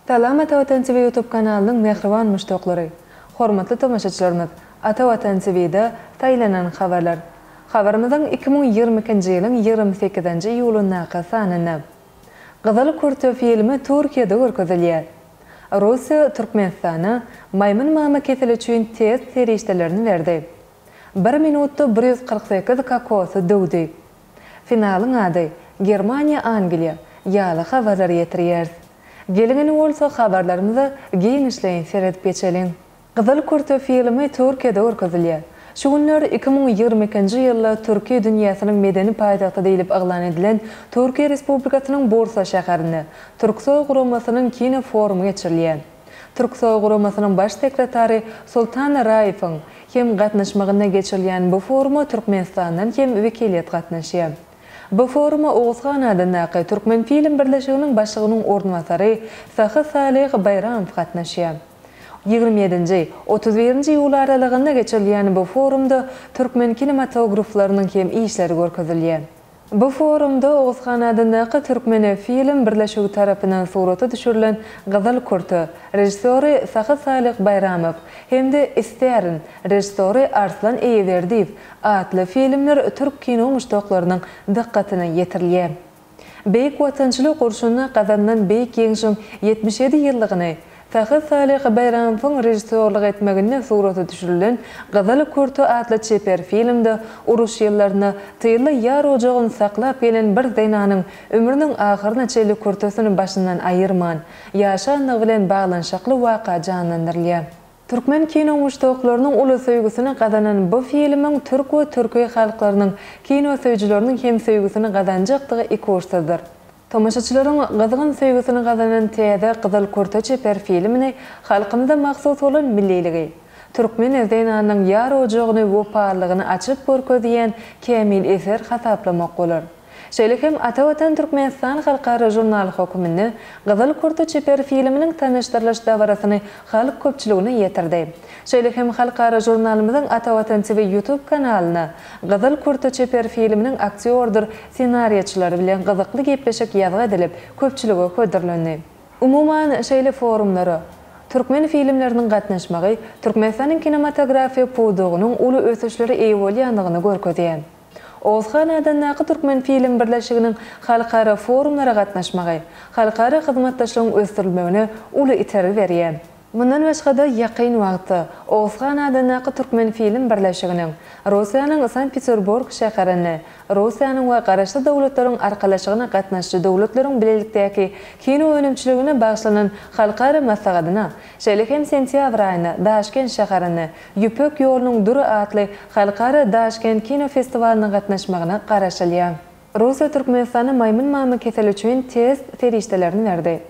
Salam Ata Watan TV YouTube kanalynyň mähriban muşdaklary! Hormatly tomaşaçylarymyz, Ata Watan TV-de saýlanan habarlar. Habarymyzyň 2022-nji ýylyň 28-nji iýulyndaky sanynda. Gyzyl kürte filmi Türkiýede görkezilýär. Russiýa Türkmenistana maýmyn mama keseli üçin test serişdelerini berdi. Bir minutda 148 kokosy döwdi. Finalyň ady, Germaniýa-Angliýa, ýaly habarlary ýetirýäris. Geliň indi bolsa habarlarymyza giňişleýin seredip geçeliň. Gyzyl kürte filmi Türkiýede görkezilýär. Şu günler 2022-nji ýylda Türki dünýäsiniň medeni paýtagty diýlip yglan edilen Türkiýe Respublikasynyň Bursa şäherinde Türksoý guramasynyň kino forumy geçirilýär. Türksoý guramasynyň baş sekretary Sultan Raýewiň hem gatnaşmagynda geçirilýän bu foruma Türkmenistandan hem wekiliýet gatnaşýar. Bu foruma Oguz han adyndaky Türkmenfilm birleşiginiň başlygynyň orunbasary Sahy Salyh Baýramow gatnaşýar. Ýigrimi ýedinji, otuz birinji iýul aralygynda geçirilýän bu forumda türkmen kinematograflarynyň hem işleri görkezilýär. Bu forumda Oguz han adyndaky Türkmenfilm birleşigi tarapyndan surata düşürilen Gyzyl kürte, režissýory Sahy Salyh Baýramow, hem-de Istärin, režissýory Arslan Eýeberdiýew, atly filmler türk kino muşdaklarynyň dykgatyna ýetirilýär. Beýik Watançylyk urşunda gazanylan Beýik Ýeňşiň 77 ýyllygyny Sahy Salyh Baýramowyň režissýorlyk etmeginde surata düşürilen Gyzyl kürte atly çeper filmde uruş ýyllarynda tylda ýar ojagyny saklap gelen bir zenanyň ömrüniň ahyryna çenli kürtesini başyndan aýyrman ýaşandygy bilen baglanyşykly waka janlandyrylýar. Türkmen kino muşdaklarynyň uly söýgüsini gazanan bu filmiň türk we türki halklarynyň kino söýüjileriniň hem söýgüsini gazanjakdygy ikuçsuzdyr. Tomaşaçylaryň gyzgyn söýgüsini gazanan täze Gyzyl kürte çeper filmini halkymyza mahsus bolan milliligi, türkmen zenanynyň ýar ojagyny wepalylygyny açyp görkezýän kämil eser hasaplamak bolar. Şeýle hem Ata Watan Türkmenistan halkara žurnaly höküminde Gyzyl kürte çeper filminiň tanyşdyrylyş dabarasyny halk köpçüligine ýetirdi. Şeýle hem halkara žurnalymyzyň Ata Watan TV YouTube kanalyna Gyzyl kürte çeper filminiň aktýordyr ssenariýaçylary bilen gyzykly gepleşik ýazgy edilip, köpçülige hödürlendi. Umuman, şeýle forumlara türkmen filmleriniň gatnaşmagy Türkmenistanyň kinematografiýa pudagynyň uly ösüşlere eýe bolýandygyny görkezýär. Oguz han adyndaky Türkmenfilm birleşiginiň halkara forumlara gatnaşmagy, halkara hyzmatdaşlygyň ösdürilmegine uly itergi berýär. Mundan başga-da, ýakyn wagtda Oguz han adyndaky Türkmenfilm birleşiginiň Russiýanyň Sankt-Peterburg şäherinde Russiýanyň we Garaşsyz Döwletleriň Arkalaşygyna gatnaşyjy döwletleriň bilelikdäki kino önümçiligine bagyşlanan halkara maslahatyna, şeýle hem sentýabr aýynda Daşkent şäherinde Ýüpek ýolunyň düri atly halkara Daşkent kino festiwalyna gatnaşmagyna garaşylýar. Russiýa Türkmenistana maýmyn mama keseli üçin test serişdelerini berdi.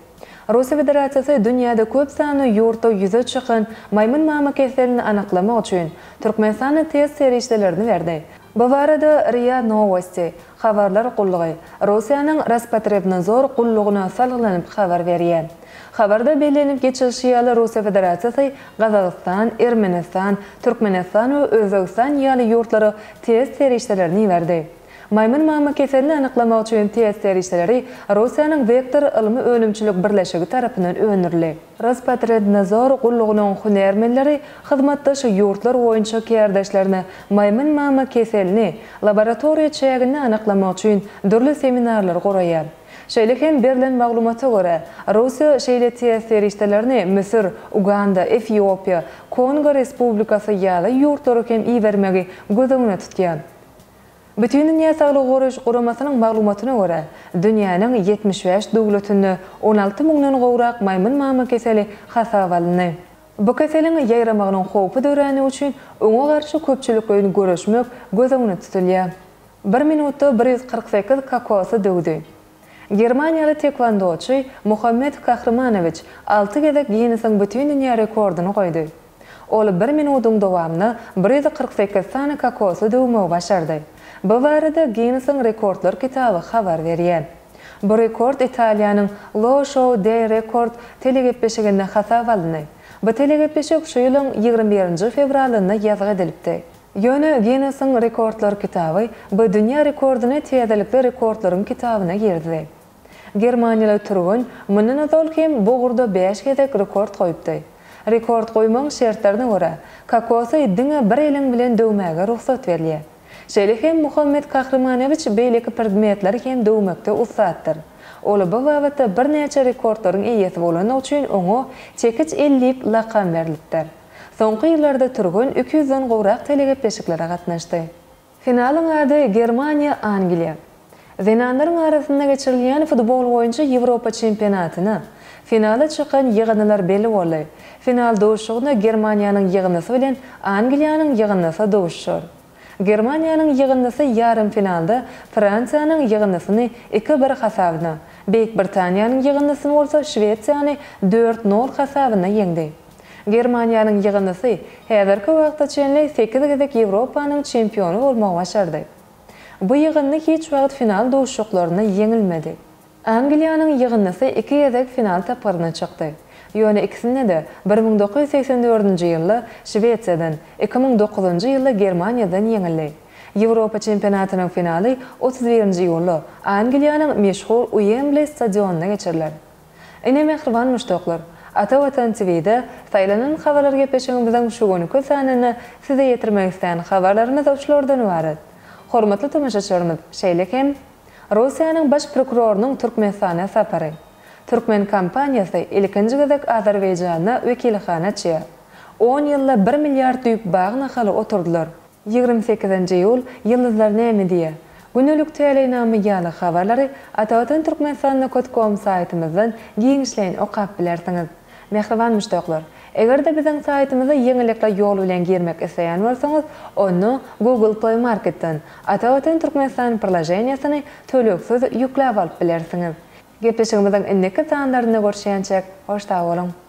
Russiýa Federasiýasy dünýäde köp sanly ýurtda ýüze çykan maýmyn mama keselini anyklamak üçin Türkmenistana test serişdelerini berdi. Bu barada RIA Nowosti habarlar gullugy Russiýanyň Rospotrebnadzor gullugyna salgylanyp habar berýär. Habarda bellenip geçilişi ýaly, Russiýa Federasiýasy Gazagystan, Ermenistan, Türkmenistan we Özbegistan ýaly ýurtlara test serişdelerini iberdi. Maýmyn mama keselini anyklamak üçin test serişdeleri Russiýanyň Wektor ylmy-önümçilik birleşigi tarapyndan öndürildi. Rospotrebnadzor gullugynyň hünärmenleri hyzmatdaş ýurtlar boýunça kärdeşlerine maýmyn mama keselini laboratoriýa çäginde anyklamak üçin dürli seminarlary guraýar. Şeýle hem berlen maglumata görä, Russiýa şeýle test serişdelerini Müsür, Uganda, Efiopiýa, Kongo Respublikasy ýaly ýurtlara hem ibermegi göz öňünde tutýar. Bütindünýä Saglygy Goraýyş Guramasynyň maglumatyna görä, dünýäniň 75 döwletinde 16 müňden gowrak maýmyn mama keseli hasaba alyndy. Bu keseliň ýaýramagynyň howpy döräni üçin oňa garşy köpçülikleýin göreşmek göz öňünde tutulýar. Bir minutda 148 kokosy döwdi. Germaniýaly tekwondoçy Muhammet Kahrymanowiç alty gezek Ginnesiň bütindünýä rekordyny goýdy. Ol bir minudyň dowamynda 148 sany kokosy döwmegi başardy. Bu barada Ginnesiň rekordlar kitaby habar berýär. Bu rekord Italiýanyň Lo Show dei Record telegepleşiginde hasaba alyndy. Bu telegepleşik şu ýylyň 21-nji fewralynda ýazgy edilipdi. Ýöne Ginnesiň rekordlar kitaby bu dünýä rekordyny täzelikli rekordlaryň kitabyna girizdi. Germaniýaly türgen mundan ozal hem bu ugurda bäş gezek rekord goýupdy. Rekord goýmagyň şertlerine görä, kokosy diňe bir eliň bilen döwmäge rugsat berilýär. Şeýle hem Muhammet Kahrymanowiç beýleki predmetleri hem döwmekde ussatdyr. Ol bu babatda birnäçe rekordlaryň eýesi bolandygy üçin oňa Çekiç el diýip lakam berlipdir. Soňky ýyllarda türgen iki ýüzden gowrak telegepleşiklere gatnaşdy. Finalyň ady Germaniýa, Angliýa. Zenanlaryň arasynda geçirilýän futbol boýunça Ýewropa çempionatyna finala çykan ýygyndylar belli boldy. Final duşuşygynda Germaniýanyň ýygyndysy bilen Angliýanyň ýygyndysy duşuşar. Germaniýanyň ýygyndysy ýarym finalda Fransiýanyň ýygyndysyny iki bir hasabynda, Beýik Britaniýanyň ýygyndysyny bolsa Şwesiýany dört nol hasabynda ýeňdi. Germaniýanyň ýygyndysy häzirki wagta çenli sekiz gezek Ýewropanyň çempiony bolmagy başardy. Bu ýygyndy hiç wagt final duşuşyklarynda ýeňilmedi. Angliýanyň ýygyndysy iki gezek final tapgyryna çykdy. Ýöne ikisinde-de 1984-nji ýylda Şwesiýadan, 2009-njy ýylda Germaniýadan ýeňildi. Ýewropa çempionatynyň finaly 31-nji iýulda Angliýanyň meşhur Uembli stadionynda geçiriler. Ine mähriban muşdaklar, Ata Watan TV-de Saýlanan habarlar gepleşigimiziň şu günki sanynda size ýetirmek islän habarlarymyz şulardan ybarat. Hormatly tomaşaçylarymyz, şeýle hem Russiýanyň Baş prokurorynyň Türkmenistana sapary. Türkmen kompaniýasy ilkinji gezek Azerbaýjanda wekilhana açýar. On ýylda bir milliard düýp bag nahaly oturdylar. 28-nji iýul, Ýyldyzlar näme diýýär? Gündelik täleýnama ýaly habarlary Atavatan Türkmenistan nokat kom saýtymyzdan giňişleýin okap bilersiňiz. Mähriban muşdaklar! Eger-de biziň saýtymyza ýeňillikli ýol bilen girmek isleýän bolsaňyz, onda Google Play Marketden Atavatan Türkmenistan priloženiýasyny tölegsiz ýükläp alyp bilersiňiz. Gepleşigimiziň indiki sanlarynda görüşýänçäk, hoş sag boluň!